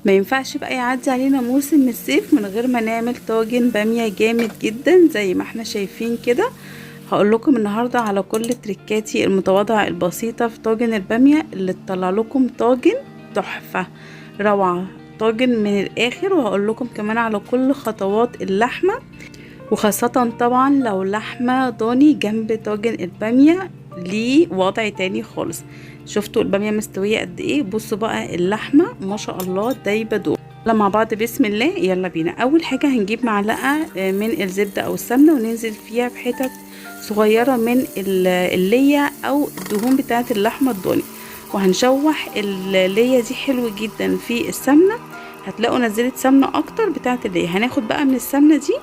ما ينفعش بقى يعدي علينا موسم الصيف من غير ما نعمل طاجن بامية جامد جدا زي ما احنا شايفين كده. هقول لكم النهارده على كل تريكاتي المتواضعة البسيطة في طاجن الباميه اللي تطلع لكم طاجن تحفة روعه، طاجن من الاخر. وهقول لكم كمان على كل خطوات اللحمة، وخاصة طبعا لو لحمه ضاني جنب طاجن الباميه ليه وضع تاني خالص. شفتوا الباميه مستوية قد ايه؟ بصوا بقى اللحمة ما شاء الله دايبه دوب. يلا مع بعض بسم الله، يلا بينا. اول حاجة هنجيب معلقه من الزبدة او السمنة وننزل فيها بحتت صغيرة من الليه او الدهون بتاعه اللحمة الضاني، وهنشوح الليه دي حلو جدا في السمنة. هتلاقوا نزلت سمنه اكتر بتاعه الليه. هناخد بقى من السمنة دي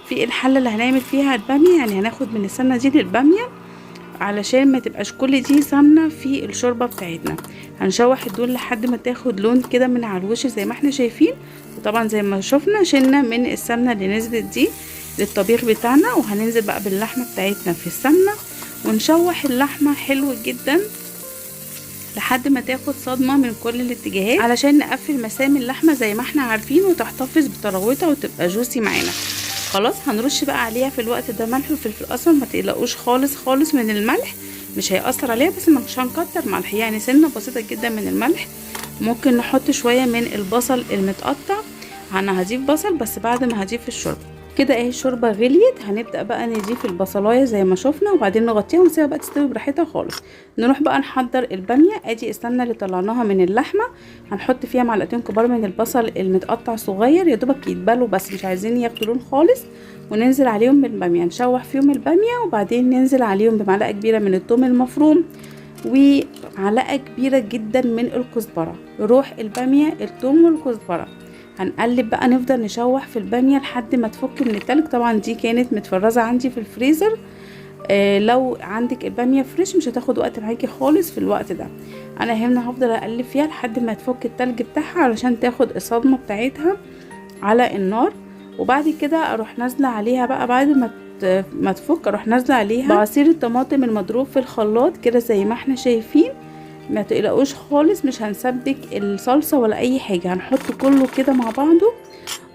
في الحلة اللي هنعمل فيها الباميه، يعني هناخد من السمنة دي للباميه علشان ما تبقاش كل دي سمنه في الشوربة بتاعتنا. هنشوح الدهون لحد ما تاخد لون كده من على الوش زي ما احنا شايفين. وطبعا زي ما شفنا شلنا من السمنة اللي نزلت دي للطبيخ بتاعنا، وهننزل بقى باللحمه بتاعتنا في السمنة ونشوح اللحمة حلو جدا لحد ما تاخد صدمة من كل الاتجاهات علشان نقفل مسام اللحمة زي ما احنا عارفين وتحتفظ بطراوتها وتبقى جوسي معانا. خلاص هنرش بقى عليها في الوقت ده ملح وفلفل اسمر. ما تقلقوش خالص خالص من الملح، مش هيأثر عليها، بس مش هنكتر ملح، يعني سنة بسيطة جدا من الملح. ممكن نحط شوية من البصل المتقطع، انا هضيف بصل بس بعد ما هضيف الشوربة. كده اهي الشوربة غليت، هنبدا بقى نضيف البصلايه زي ما شفنا وبعدين نغطيها ونسيبها بقى تستوي براحتها خالص. نروح بقى نحضر الباميه. ادي السمنة اللي طلعناها من اللحمة، هنحط فيها معلقتين كبار من البصل المتقطع صغير يا دوبك يتبلوا بس، مش عايزين ياخدوا لون خالص، وننزل عليهم بالباميه، نشوح فيهم الباميه وبعدين ننزل عليهم بمعلقه كبيرة من الثوم المفروم ومعلقة كبيرة جدا من الكزبره. روح الباميه الثوم والكزبره. هنقلب بقى، نفضل نشوح في الباميه لحد ما تفك من التلج. طبعا دي كانت متفرزه عندي في الفريزر، لو عندك الباميه fresh مش هتاخد وقت معاكي خالص في الوقت ده. انا هنا هفضل اقلب فيها لحد ما تفك التلج بتاعها علشان تاخد الصدمة بتاعتها على النار. وبعد كده اروح نازله عليها بقى بعد ما تفك، اروح نازله عليها بعصير الطماطم المضروب في الخلاط كده زي ما احنا شايفين. ما تقلقوش خالص، مش هنسبك الصلصه ولا اي حاجة، هنحط كله كده مع بعضه.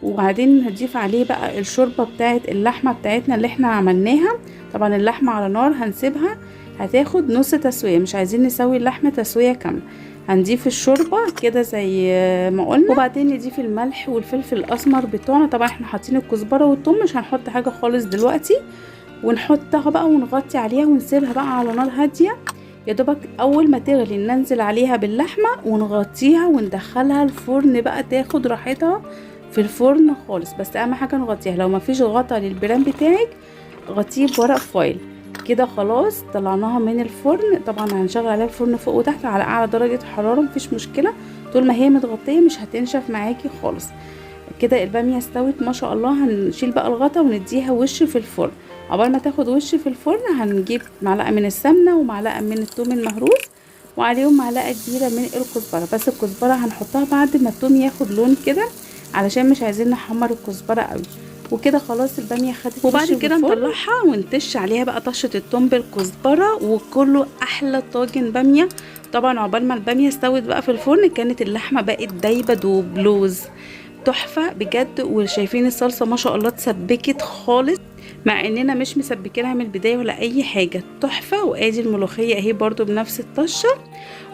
وبعدين هنضيف عليه بقى الشوربة بتاعه اللحمة بتاعتنا اللي احنا عملناها. طبعا اللحمة على نار هنسيبها هتاخد نص تسويه، مش عايزين نسوي اللحمة تسويه كاملة. هنضيف الشوربة كده زي ما قلنا، وبعدين نضيف الملح والفلفل الاسمر بتوعنا. طبعا احنا حاطين الكزبره والثوم، مش هنحط حاجة خالص دلوقتي. ونحطها بقى ونغطي عليها ونسيبها بقى على نار هادية يا دوبك. اول ما تغلي ننزل عليها باللحمه ونغطيها وندخلها الفرن بقى تاخد راحتها في الفرن خالص. بس اهم حاجة نغطيها، لو ما فيش غطا للبرام بتاعك غطيه بورق فويل كده. خلاص طلعناها من الفرن. طبعا هنشغل عليها الفرن فوق وتحت على اعلى درجه حرارة، مفيش مشكلة، طول ما هي متغطيه مش هتنشف معاكي خالص. كده الباميه استوت ما شاء الله. هنشيل بقى الغطا ونديها وش في الفرن. عقبال ما تاخد وش في الفرن هنجيب معلقه من السمنة ومعلقة من الثوم المهروس وعليهم معلقه كبيرة من الكزبره، بس الكزبره هنحطها بعد ما الثوم ياخد لون كده علشان مش عايزين نحمر الكزبره قوي. وكده خلاص الباميه خدت. وبعد كده نطلعها ونتش عليها بقى طشه الثوم بالكزبره، وكله احلى طاجن باميه. طبعا عقبال ما الباميه استوت بقى في الفرن كانت اللحمة بقت دايبه دوب لوز تحفة بجد. وشايفين الصلصه ما شاء الله اتسبكت خالص مع اننا مش مسبكينها من البداية ولا اي حاجة، تحفة. وادي الملوخية اهي برضو بنفس الطشه.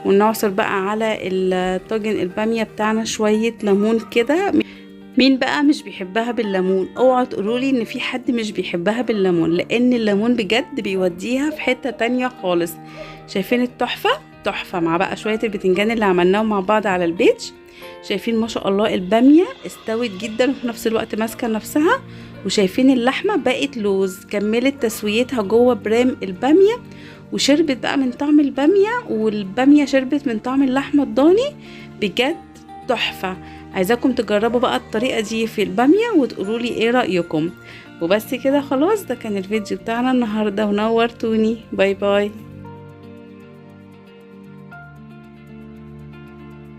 ونعصر بقى على الطاجن الباميه بتاعنا شوية ليمون كده. مين بقى مش بيحبها بالليمون؟ اوعوا تقولولي ان في حد مش بيحبها بالليمون، لان الليمون بجد بيوديها في حتة تانية خالص. شايفين التحفة؟ تحفة مع بقى شوية البتنجان اللي عملناهم مع بعض على البيتش. شايفين ما شاء الله الباميه استوت جدا وفي نفس الوقت ماسكه نفسها، وشايفين اللحمة بقت لوز، كملت تسويتها جوه برام الباميه وشربت بقى من طعم الباميه، والباميه شربت من طعم اللحمة الضاني. بجد تحفة. عايزاكم تجربوا بقى الطريقة دي في الباميه وتقولوا لي ايه رايكم. وبس كده خلاص، ده كان الفيديو بتاعنا النهارده، ونورتوني. bye bye.